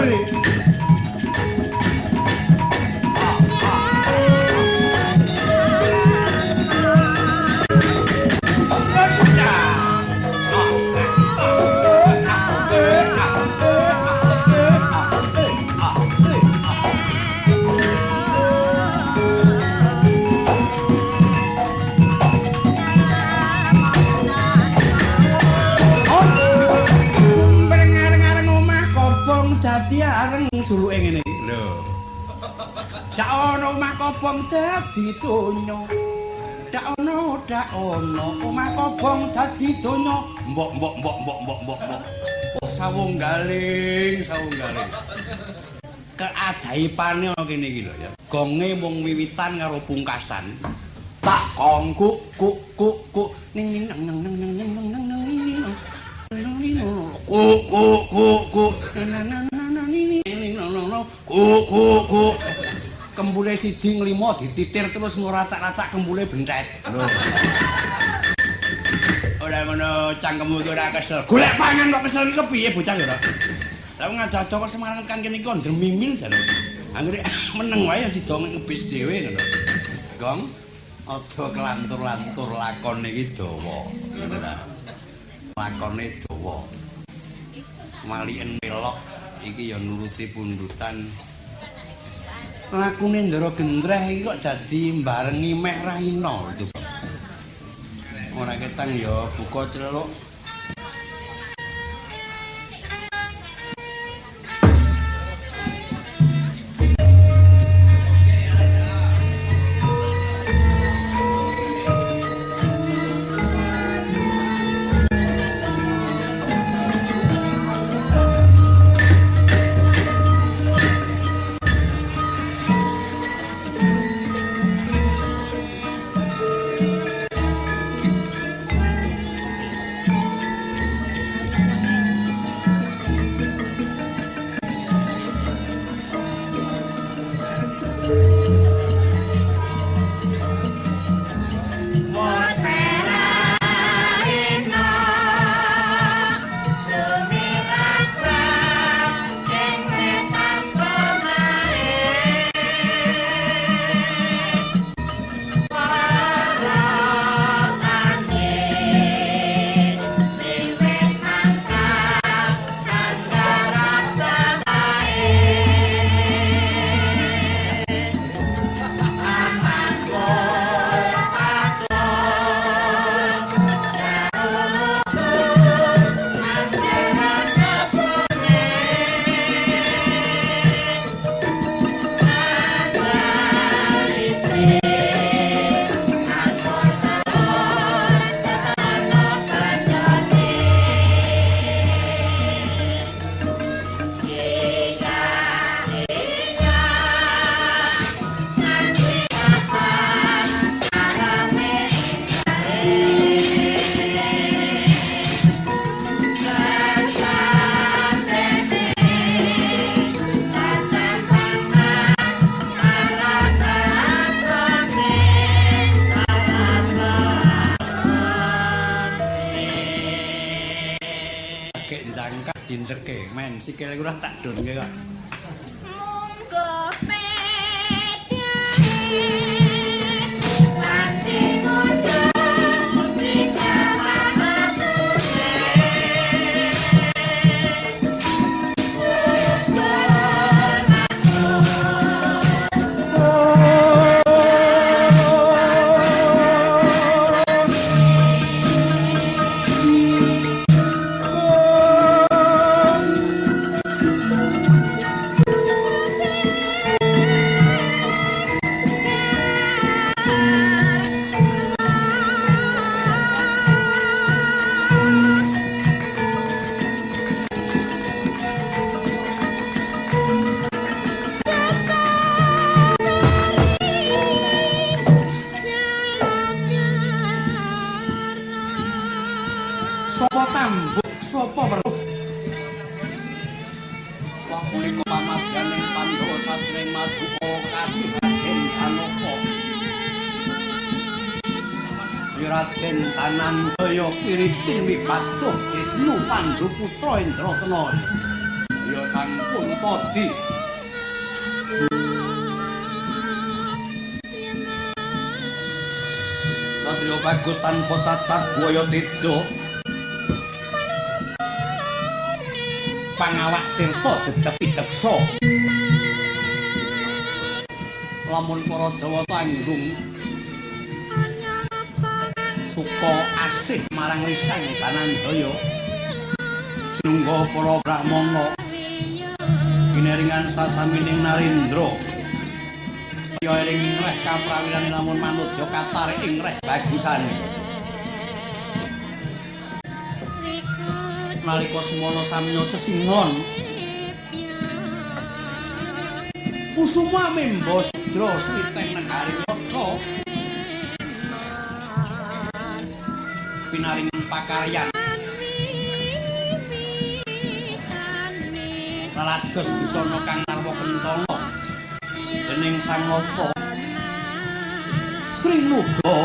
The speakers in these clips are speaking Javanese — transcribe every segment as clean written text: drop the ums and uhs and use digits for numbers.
ngene. Suluke ngene iki lho. Dak ono omah kobong dadi donya. Dak ono omah kobong dadi donya. Mbok mbok mbok mbok mbok mbok mbok. Oh sawunggaling, sawunggaling. Keajaibane ana kene iki lho ya. Gonge mung wiwitan karo pungkasan. Tak kong kuk kuk kuk kuk ning ning nang nang nang nang nang nang nang nang kuk kuk kuk kuk nang nang ku ku ku kembule siji nglimo dititir terus ngracak-racak kembule benthet. Lho. Ora ngono cangkemmu iki ora kesel. Golek pangan kok kesel iki kepiye bocah ya? Lah ngadoh kok Semarang kan kene iki kok ndremimil jan. Anggere meneng wae sida ngebis dhewe ngono. Gong aja kelantur-lantur lakone iki dawa. Ngono ta. Lakone dawa. Maliken melok iki ya nuruti pundutan lakune Ndara Gendreh iki kok dadi mbarengi meh Rahina itu. Ora ketang ya buka celuk. Sikile ora tak donke kok. Monggo pedane panci ngono Sapa tambuk, sapa weruh. Wah punika pamadyaning Pandhawa satring maduka kasih Raden Danaka. Raden Dananjaya Kiritin Wipatsuh Jisnu Pandu Putra Indra Tanaya. Sadya sampun tadi. Satria bagus tanpa cacat buaya teja. Pangawak tirta dedeg pideksa. Lamun para Jawa tanggung suka asih marang Risang Dananjaya. Sinungga para brahmana kineringan sasamining Narendra. Ya eling reh kaprawiran lamun manudya katarik ing reh bagusane. Nalika semana samya sesingon kusuma memba sudra suwiteng negari Kutha pinaringan pakaryan lelados busana kang narwa kencana dening Sang Nata Sri Nuga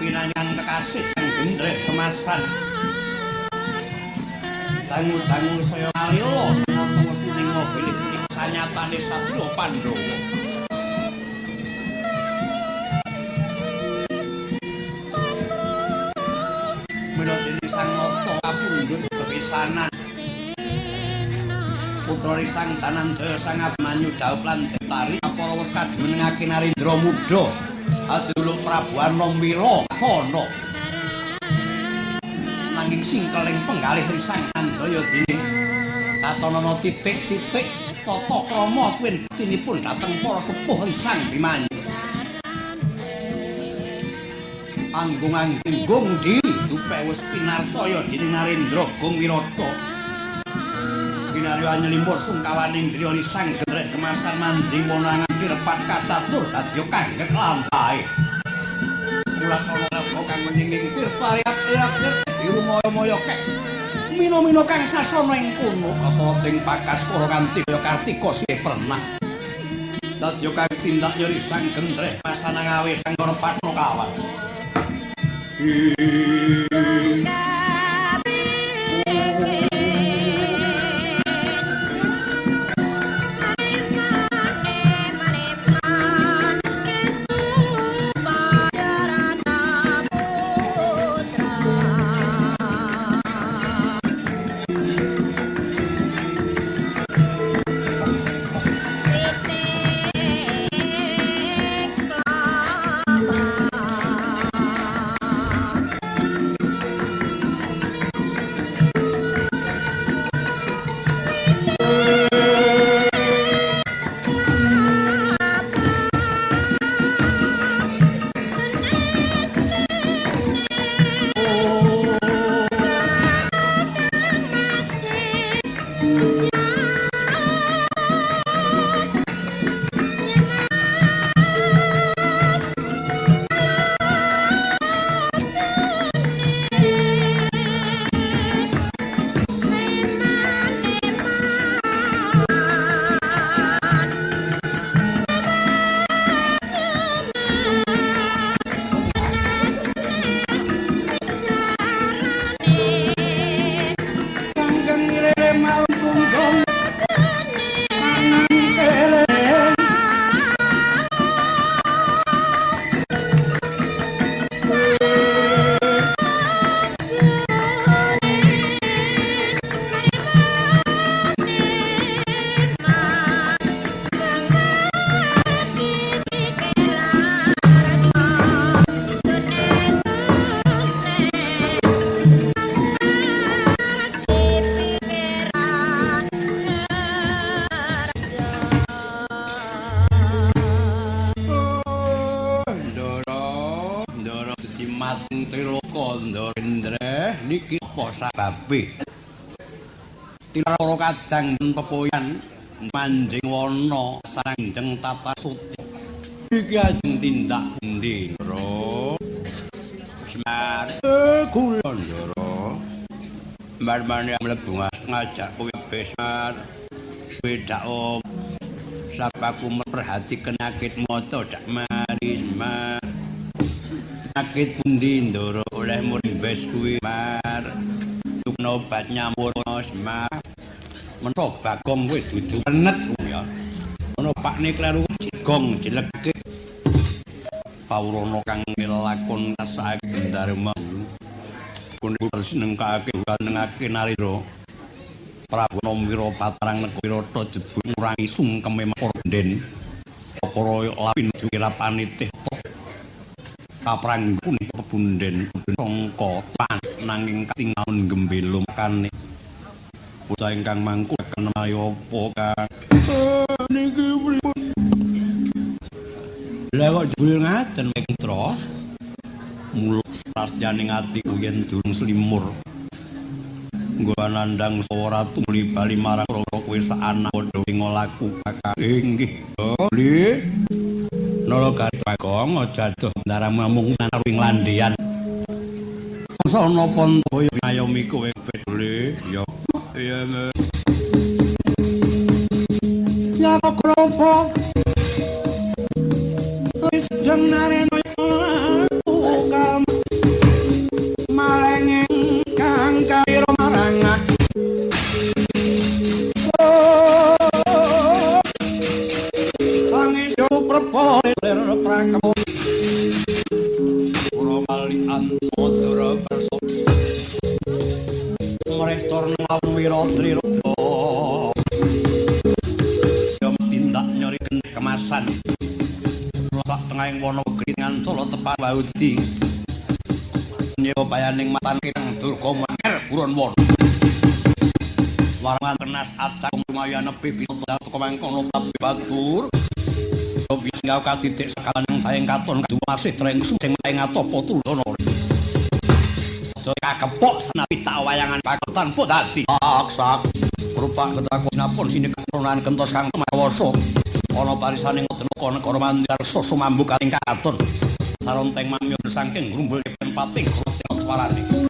pinaringan kekasih sang gendreh kemasan dangu-dangu saya ngalila sanata wesuning bilih punika sanyatane satriya Pandhawa. Mila dene Sang Nata kapundhut kepisanan putra Risang Dananjaya Sang Abimanyu dhaup lan detari para wis kajumenengake Narendra muda adulung Prabu Anom Wira Tana. Nanging singkeling penggalih Risang Dananjaya dene tatanana titik-titik tata krama tuwin bektinipun dhateng para sepuh Risang Bimanyu. Anggung-anggung diri dupe wis pinartaya dening Narendra Gung Wirata. Kinarya nyelimpur sungkawaning driya Risang gendreh kemasan manjing wonangan direpat kacatur dadya kanggek lampahe. Kula ana kang meninging tirta liap-liap biru maya-maya kek. Mina-mina kang sasana ing kono asarating pakas para kanthi kaya Kartika sih pernah. Dadya kang tindak nyeri Sang Gendreh masana ngawe sang Repatna kawan. Sababe tilar para kadang pepoyan manjing wana sarangjeng tata suci iki ajeng tindak pundi Ndara Semar kula Ndara marmane mlebu ngajak kowe besar sepeda om sapaku memperhatikan akit moto dak mari Semar akit pundi Ndara oleh murimbes kuwi Mar obat nyamur Semar Mentho Bagong kowe dudu renet ya. Ana pakne kleru gong jeleke. Pawurana kang nglakon rasake dharma. Kun senengake nengake Narendra. Prabu Namwira patrang negara Wirata jebul ngurangi sungkeme Morden. Para lapin kirapane teh kapranggun pepunden sangka pan nanging katingal gembelo makane. Bocah ingkang mangku kenai apa Kang? Niki pripun? Lah kok jebul ngaten Mitra? Mula prastyaning atiku yen durung slimur. Nggo nandhang sawa ratu muli bali marang Rara kowe sak anak padha ngolaku kakang. Inggih. Li. Nara Bagong aja adoh ndaramu mung ing landean. Sono Pantoya ngayomi kowe bedole. Ya. Iya. Ya kropo. Wis jeng narena kam malenge kang kairo marang tangis yo prepo lir prakemu ora mali antara perso mrestor lawan wira trirudra yo tindak nyori kemasan sak tengahing wana negeri Ngancala tepan Waudi nyewa bayaning matan kang Durga Manger buron wana warangan kenas acak lumayan nepi bisa teko mangkono batur wis gawe katitik sakalang saeng katon masih trengsu sing ing atapa tulana aja kakepok senapi tak wayangan bakal tanpa dadi aksak rupa ketakon sinapun sini keturunan kentos kang mawasa ana barisaning Denaka negara Mandarsa sumambu kating katon saronteng mamyur saking grumbul pating suarane.